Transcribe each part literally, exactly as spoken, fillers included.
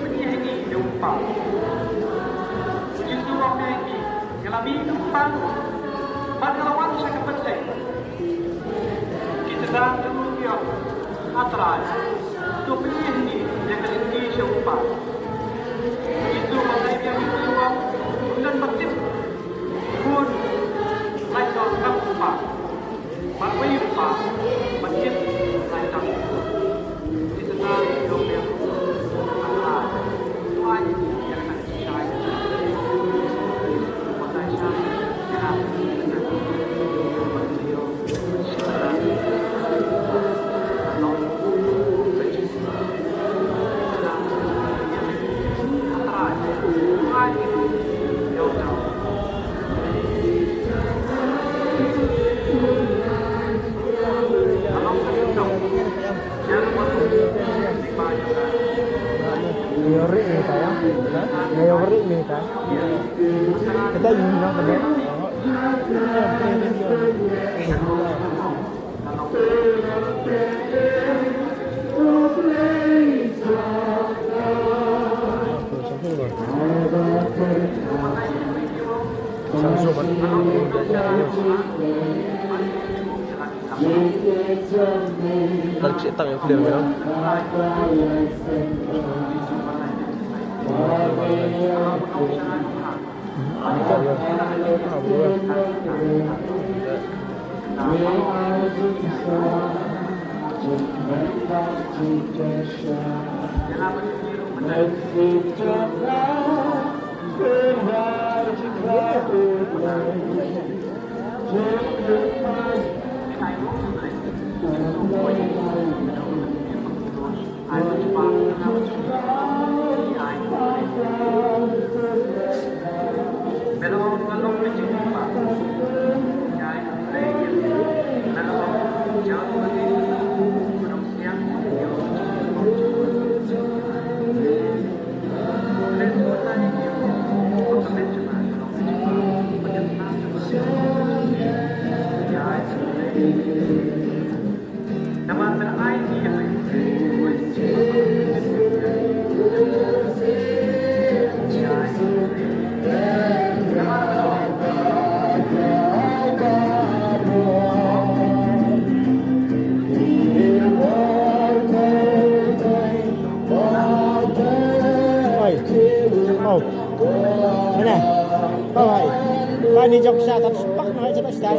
Pynïaid ïa u kpa. U Jisu u ong ïa ki, nga la mih na u kpa, bad nga la wan sha ka pyrthei. Ki tdang jong u ki ong, A Trai, to pynïaid ïa ka lynti sha u kpa. U Jisu u batai biang ïa ki, u ong, un don ba tip khun lait noh tang u kpa. Bad wei u kpa ba tip lait tang u khun. Ki tdang jong u ki ong, A Trai, to ai ïa ka lynti sha u kpa. Yori ni ta ya. Yori ni ta. Kita yun na kene. Tar kisi tang yang clear, you know. Oi. Oh. Mana? Oh, hai. Ani jok sha tat spak na jok sha.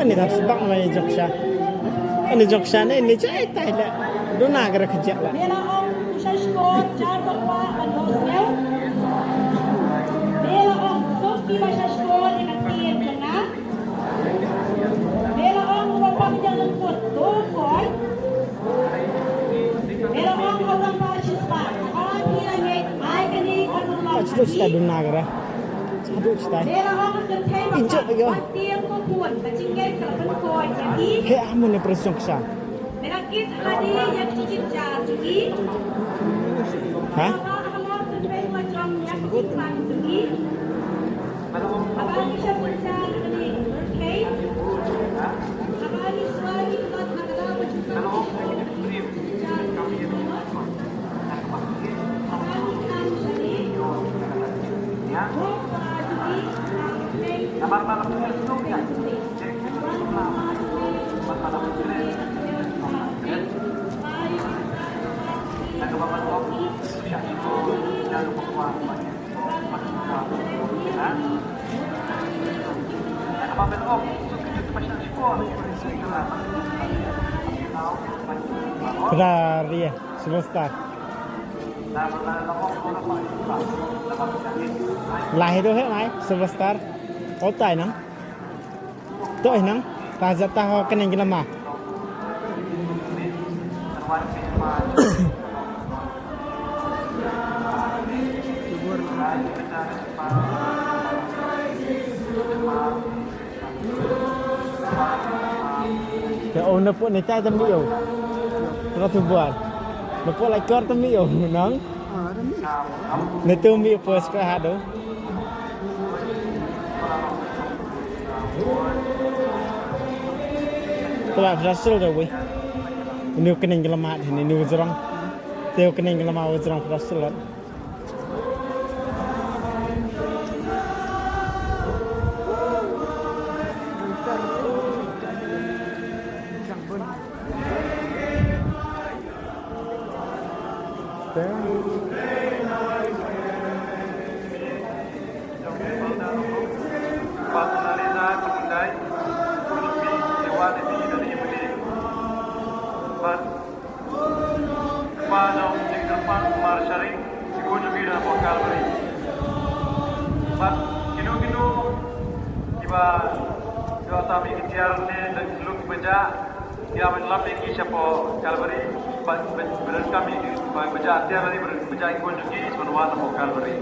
Ani tat spak na jok sha. Ani jok sha ne ni chai tai le. Duna gara khajak le. Bela ong u sha skor jar ba kwa ban do snew. Bela ong suk ki ba sha skor ïa ka kien jong nga. Bela ong u ba pang jong lengkut to koi. Bela ong u ba pang shispa. Ong ki la ngeit ai kani ka dun ong. Ach tu sta duna gara. Ach tu sta. Bela ong ka thei ba. Ijok yo. Tiang ko pun ka jingngeit ka la pynkoi ïa ki. He amun ne pressong ksa. Ha? Kdar, iya, superstar. Lah itu he mai, superstar. Otai nang. To eh nang, ta jat ta ho kenen ki lama. Te o na pun ni tai tam dio. Tengah tu buat. Napoh lai kor te mih o nang. Ah, ada mih. Natu mih po skra hado. Tela Brazil da wei. Ini u kning gelamat ini, ini u jrong. Te u kning gelamat u jrong Brazil. Bad Kpa Dong Jingkyrpad Kumar Sharing, ki khun jong ki da hapoh Calvary. Bad kino kino kiba ïoh tam ïa ki tiar ne da ki luk kiba jah, ki la ban lap ïa ki shapoh Calvary. Bad ba, ba donkam ïa ki ba, ba jah tiar ne ba, ba jah ki khun jong ki, sha ban wan hapoh Calvary.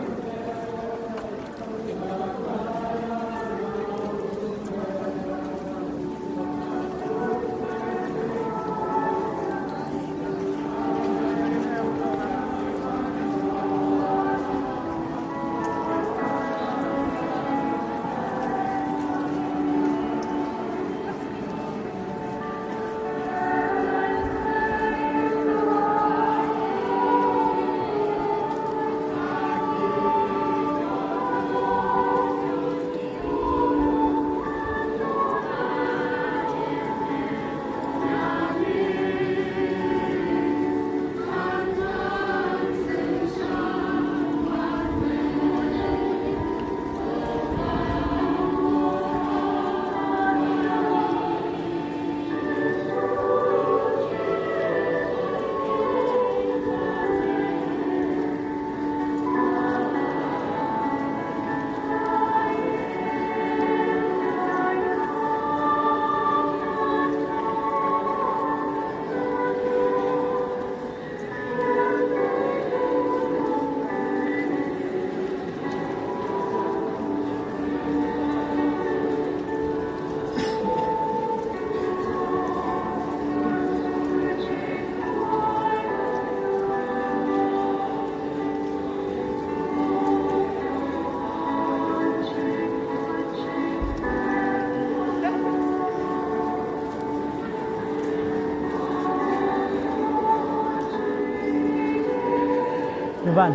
Ivan.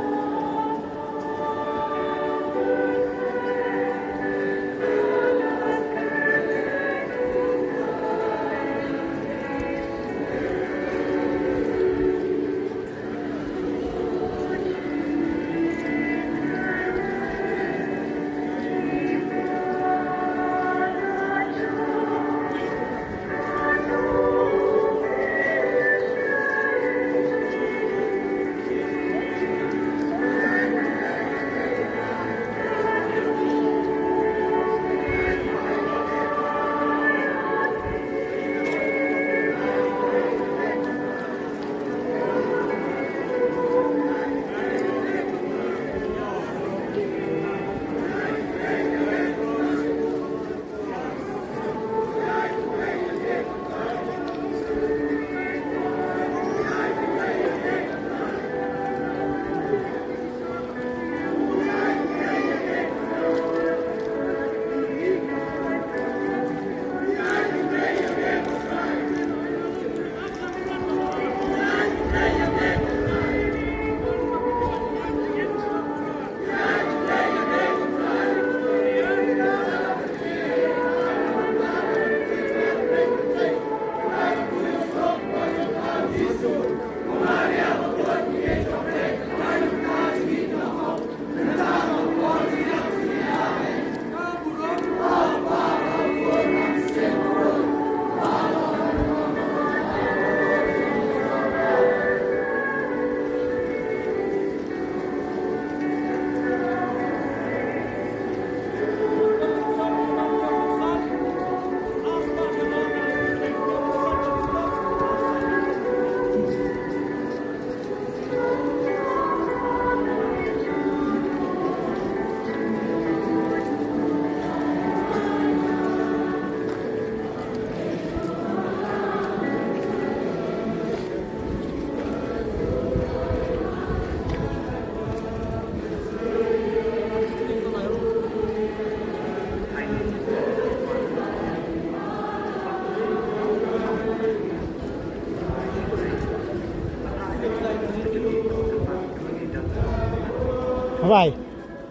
Bye bye.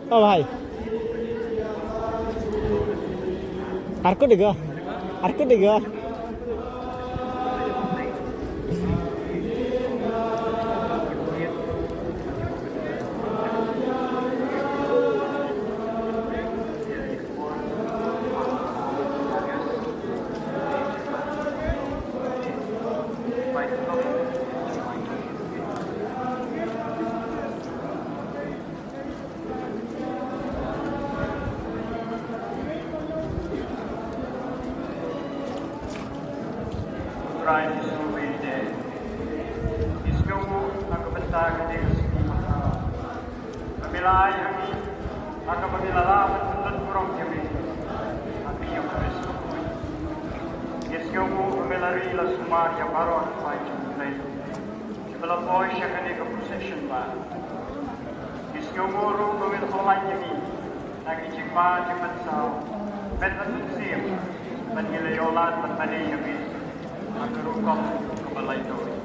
Bye bye. Arkut dega. Arkut dega. Trai Jisu bede. Jisu ha ka bynta ka dei ka sngi Mangala. Ka mila ai ha ngi ha kaba ngi la lah ban pynlong burom ïa me ha ka ïing Khrist. Jisu ka mila ri la sumar ïa baroh ki paid jong U Blei kiba la poi sha kane ka procession ba. Ngi sngewnguh ruh ba men hok lait ïa ngi na ki jingma jingmynsaw, men ban mynsiem, ban ngi la ïoh lad ban mane ïa me ha ka rukom kaba laitluid.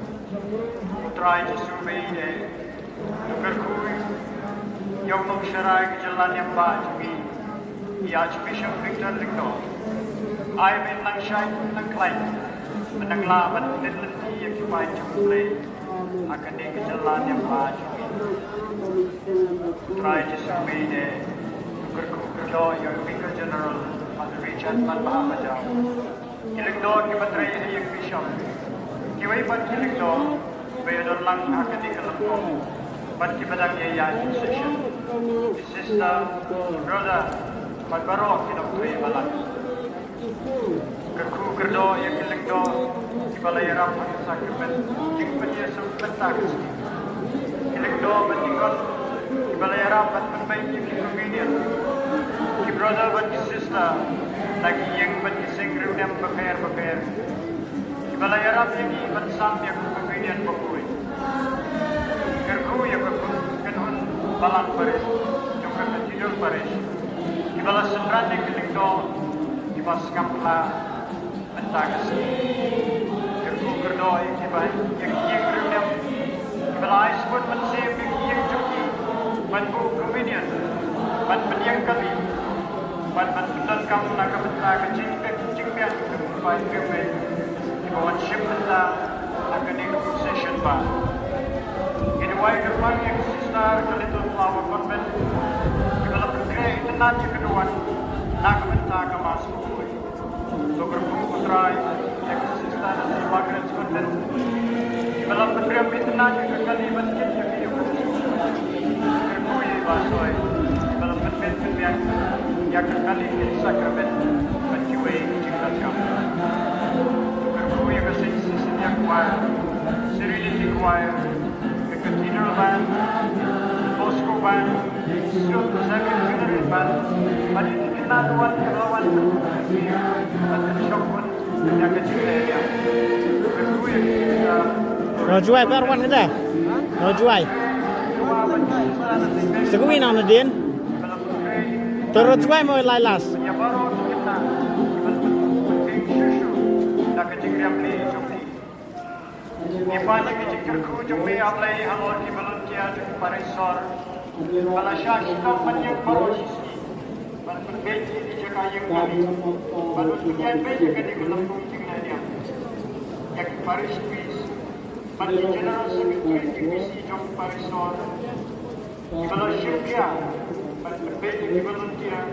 Ko Trai Jisu bede, to kyrkhu ïa u nongsharai ka jylla niam ba jong ngi, i Archbishop Victor Lyngdoh. Ai ba in nang shai nang khlaiñ, ba nang lah ban pynleit lynti ïa ki paid jong U Blei ha kane ka jylla niam ba jong ngi. Ko Trai Jisu bede, to kyrkhu kyrdoh ïa u Vicar General Father Richard Manbha Bajau. Ki lyngdoh kiba trei ha ïing bishop, kiwei pat ki lyngdoh ba ïadon lang ha kane ka lyngkong bad kiba dang ïaid session, ki sister, brother bad baroh ki nongtrei balang. Kyrkhu kyrdoh ïa ki lyngdoh kiba la ïarap ha ka sakramen jingpynïasyriem mynta ka sngi. Ki lyngdoh bad ki khun kiba la ïarap ban pynbeit ïa ki communion. Ki brother bad ki sister na ki ïing bad ki seng riewniam bapher bapher kiba la ïarap ïa ngi ban sam ïa ka communion bakhuid. Kyrkhu ïa ka kynhun balang parish jong ka Cathedral Parish kiba la synran ïa ki lyngdoh kiba sngap la mynta ka sngi. Kyrkhu kyrdoh ïa kiba, ïa ki ïing riewniam kiba la ai sbun mynsiem ïa ki ïing jong ki ban buh communion, ban pynïeng kali bad ban pyndonkam na ka bynta ka jingpeit jingpeit jong ki paid riewmai kiba wan shim bynta ha kane ka procession ba. Ngi duwai kyrpang ïa ki sister ka Little Flower Convent kiba la pynkhreh itynnad ïa ka duwan na ka bynta ka Mass bakhuid. To kyrkhu ko Trai ïa ka sister Saint Margaret's Convent kiba la pynriam itynnad ïa ka kali ban kit ïa ka ïing. Kyrkhu ïa i Bah Soi kiba la pynbeit pynbiang ïa ka kali kit sakramen bad kiwei ki jingdonkam. Kyrkhu ïa ka Saint Cecilia Choir, Serenity Choir, ka Cathedral Band, Bosco Band, Institute Xavier Funeral Band, bad ïa ki khynnah ki wan ki la wan bad ki shong bun ïa ka jingïaid. Kyrkhu ïa ki, uh, Rojwai bar wan kata. Rojwai. Sngewbha ïa nadien. To Rojwai mo lai last. Ïa baroh ki khynnah kiba la pynbeit shuh shuh da ka jingriam ne jong ki. Ngi pan ïa ki jingkyrkhu jong me, A Blei, halor ki volunteer jong ki parish sor ba la shah shitom ban ïeng baroh shi sngi ban pynbeit ïa ki jaka ïeng kali bad ban pynïaid beit ïa kane ka lympung jinglehniam. Ïa ki parish priest bad ki general secretary ki P C jong ki parish sor kiba la shim khia ban pynbeit ïa ki volunteer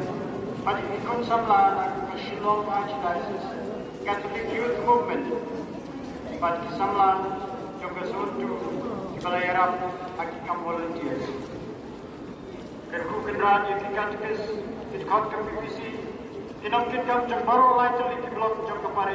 bad ïa ki khun samla na ka Shillong Archdiocese Catholic Youth Movement bad ki samla jong ka Zone two kiba la ïarap ha ki kam volunteers. Kyrkhu kyrdoh ïa ki katekist, ki dkhot ka P P C, ki nongkitkam jong baroh lai tylli ki block